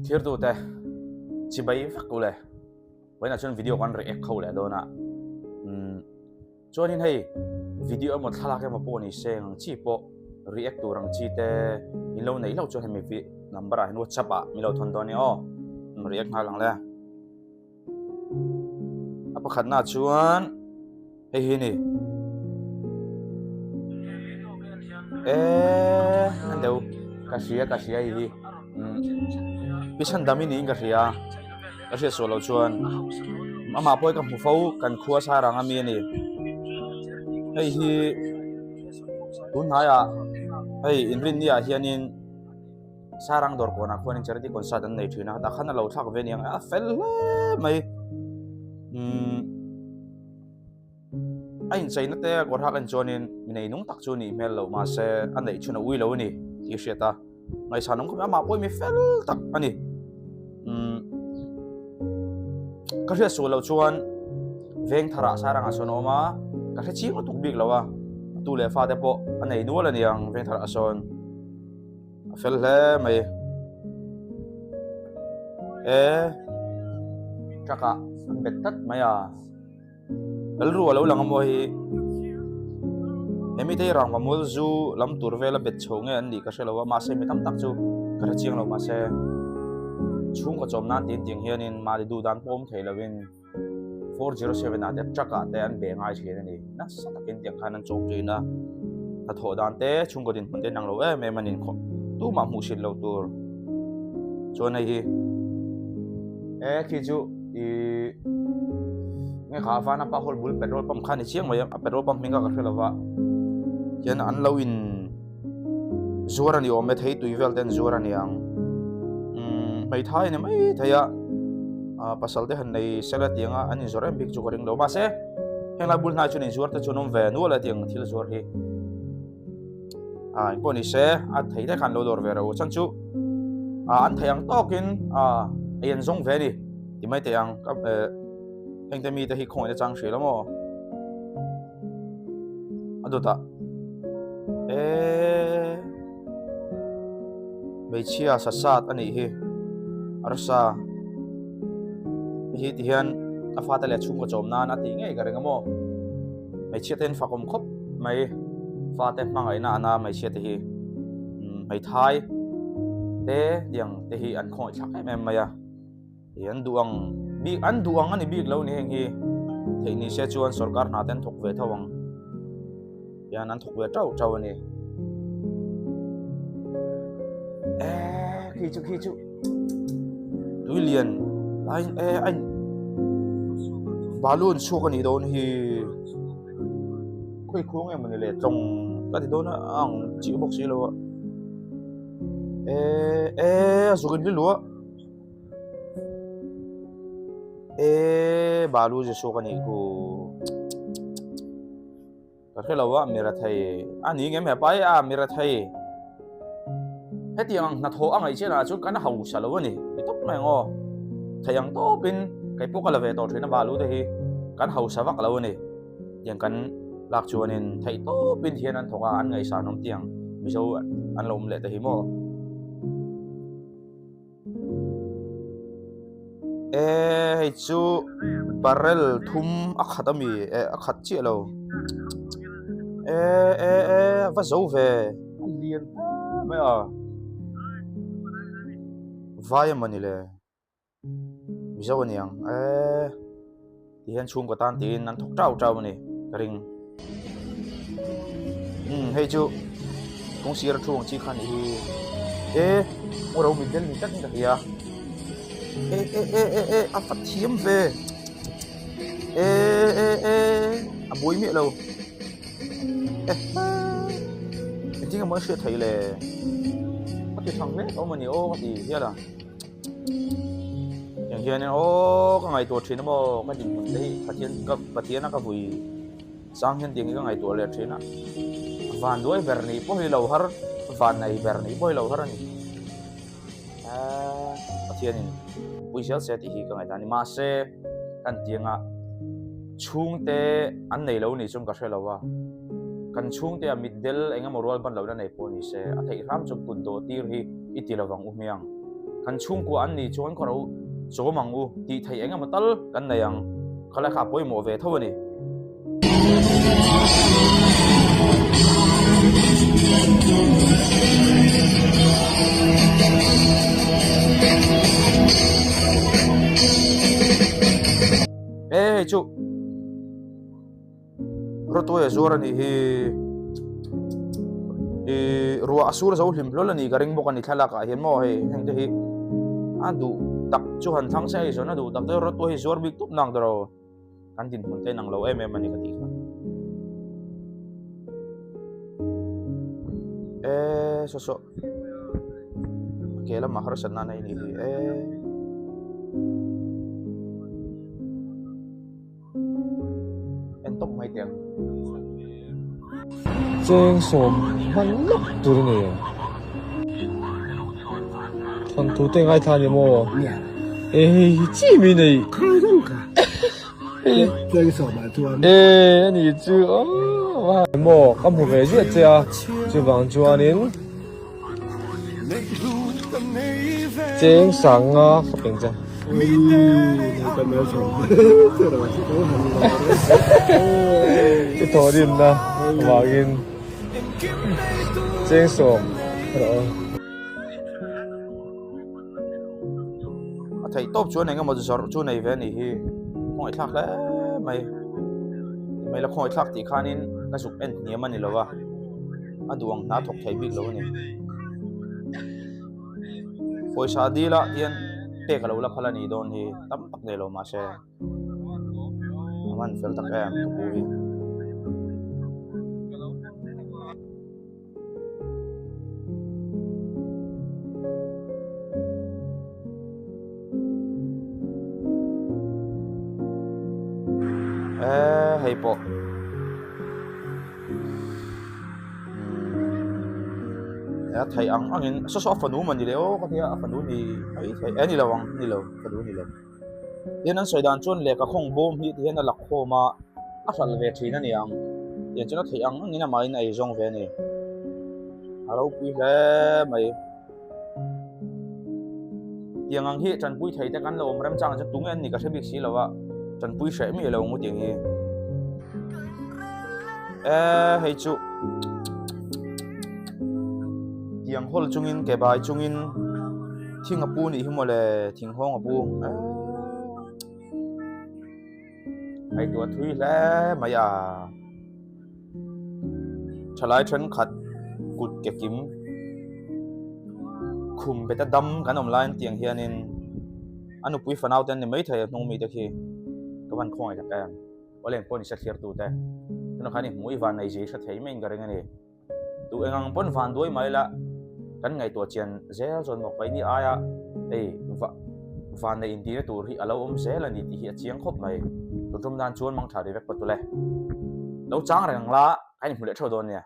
Thirtute chibai vek u le. Vawiinah chuan video kan react ho leh dawn a. Umm chuanin hei video emaw thlalak emaw pawh ni se ang chi pawh react tur ang chi te in lo neih hlauh chuan hemi number ah hian whatsapp ah min lo thawn dawn nia aw. React nghal ang le. A pakhatna chuan hei hi ni eh an deuh ka hria ka hria hei hi pi chhan dam i niin ka hria ka hriat suah loh chuan amah pawh hi ka hmu fo kan khua sarang ami a ni hei hi tun hnaiah hei inrinni ah hianin. Sarang dawr kawnah khuanin charity concert an nei thin a, tah khan a lo thlak ve aniang a fel hle mai umm a incheina te a kawr hak en chuanin mi nei nung tak chu a nih hmel loh mahse a neih chhun a ui lo a ni tih a hriat a ngaihsan awm khawp mai amah pawh hi mi fel tak a ni umm ka hriat sual loh chuan veng tharah sarangah sawn a awm a ka hre chiang lutuk bik lo a a tu leh fate pawh a nei nual aniang veng tharah sawn. A fel hle mai. E truck ah an bet tlat mai a. Lalru a lo lang a maw hi. He mite hi rangva mual zu lam tur vela bet chho nge an nih ka hre lo a mahse mi tam tak chu ka hre chiang lo mahse chhungkaw chawm nan tin tiang hianin mahni duh dan pawh awm thei lovin. 407 ah te truck ah te an be ngai thin a ni nasa takin tiang khan an chawm thin a hnathawh dan te chhungkaw dinhmun te inang lo em em a ni khawp tumah hmuh hrilh loh tur chuan hei hi e khi chu ihh nge kha vana pa hall bul petrol pump kha a ni chiang mai a petrol pump hming kha ka hre lo va hian an lo in. Zuar a ni awm e thei tui vel te an zuar a ni ang umm hmeithai a ni mai thei a ah pasal te han nei sela tiang a an inzawrh em bik chu ka ring lo mahse henglai bul hnai chuan inzuar te chu an awm ve nual a tiang thil zuar hi ah engpawh ni se a thei te khan lo dawr ve ro chan chu ah an thei ang tawkin ah ei an zawng ve a ni ti mai teh ang ka eh hengte mite hi khawngaih na chang hria lo maw. A dawt ah eeee hmeichhia sa sat a nih hi arsa hei hi ti hian a fate leh chhungkaw chawm nan a tih ngei ka ring a maw hmeichhia te hian fakawm khawp mai fate hmangaihna ana hmeichhia te hi hmeithai te tiang te hi an khawngaih thlak em em mai a. Ih an duh ang bik an duh ang a ni bik lo ni heng hi theih ni se chuan sorkar hna te an thawk ve tho ang hian an thawk ve tauh tauh a ni eh khi chu khi chu tui lian lai eh a in balu an chhuak a nih dawn hi khawi khuang emaw ni le tlawng ka ti dawn a ang chiah bawk si lo a eh eh a zuk in hlilu a. Eee balu zu suk a nih ku ka hre lo a mira thei a ni ngem hepa hi a mira thei hetiang ang hnathawh a ngaih chian ah chuan kan hausa lo a ni ti tawp mai ang aw thei ang tawpin kei pawh ka la ve tawh thin a balu te hi kan hausa vak lo a ni tiang kan lak chuanin theih tawpin hian an thawk a an ngaihsan awm tiang mizo an lo awm leh te hi maw. Eee hei chu barrel thum a khat ami eh a khat chiah lo eh eh eh a va zo ve a lian hle mai a vai emawni le. Mizo a niang eee ti hian chhungkaw tan tiin an thawk tau tau a ni ka ring umm hei chu kawng sir a thu ang chi kha nih hi e ngaw ro mit del ni tlat in ka hria e e e e e a fa thiam ve e e e a buai miah lo e engtin nge maw a hriat theih le a ti thang hle awm a ni aw ka ti hial a. Tiang hianin aw ka ngaihtuah thin a maw ka dinhmun te hi Pathian ka Pathiana ka vui chang hian tiang hi ka ngaihtuah leh thin a van duai ber nih pawh hi lo har van nei ber nih pawh hi lo har a ni eee Pathianin pui zel se tih hi ka ngaihdan a ni mahse kan tianga chhungte an nei lo nih chuan ka hre lo a kan chhungte a mitdel eng emaw rual ban lohna nei pawh ni se a theih hram chu kut dawh tir hi i ti lovang u hmiang. Kan chhungkua an nih chuan khaw ro chawm ang u tih theih eng emaw tal kan nei ang. Khalai kha a pawimawh ve tho a ni. E hei chu Rawtuai a zuar a nih hi ih ruah a sur zo hlim hlawl a ni ka ring bawk a ni thlalak ah hian maw hei heng te hi a duh tak chu han thlang se a eizawn a duh tak te rawtuai hi zuar bik tup nang tawh kan dinhmun te inang lo em em a ni ka tih kha e saw saw ke lamah harsatna a nei a nih hi e. En tawp mai teh ang. Cheng sawm hman lawk tur a ni. Thawnthu te ngaithla a ni maw? E hei hi chi mi nei. Cheng sawm ah chuan. E ani chu aw maw ka hmu ve ziah che a chuvang chuanin Cheng sanga ka peng che. I thaw rinna avangin cheng sawm rawh aw. A theih tawp chuan engemaw zawrh chu nei ve a nih hi. Khawngaihthlak hle mai. Mai la khawngaihthlak tih khanin ka zuk en hniam a ni lo a. A duh ang hna thawk thei bik lo a ni. Pawisa dil ah hian pek a lo la phal a nih dawn hi tam tak nei lo mahse a man fel tak em ka pu hi. Eee hei pawh a theih ang angin saw saw a fanu maw ni le aw ka tia a fanu ni mai thei e ni lo ang ni lo fanu ni lo tin an sawi dan chuan lehkha khawng bawm hi ti hian a la khawm a a hralh ve thin a ni ang tiang chuan a theih ang angin amahin a eizawng ve a ni a ropui hle mai. Tiang ang hi tanpui thei te kan lo awm remchang chu tunge an ni ka hre bik si lo a, tanpui hreh mi lo ngu tiang hi. E hei chu tiang hawl chungin ke bai chungin thing a pu nih hi mawle thing hawng a pu. Ngaihtuah thui hle mai a. Thalai thenkhat kut ke kim khum beta dam kan awm laiin tiang hianin a nupui fanau te an ni maithei a hnung mite khi ka van khawngaih tak em. Awle pawh ni se thlir tute tunah khan i hmuh i van nei zui hre thei maiin ka ring a ni. Tu eng ang pawn van duai mai la kan ngaihtuah chian zel chuan maw keini aia hei va van neih intihna tur hi a lo awm zel a ni tih hi a chiang khawp mai. Tun tum nan chuan mangtha ri vek pawh tule. Lo chang reng la kan inhmu leh theuh dawn nia.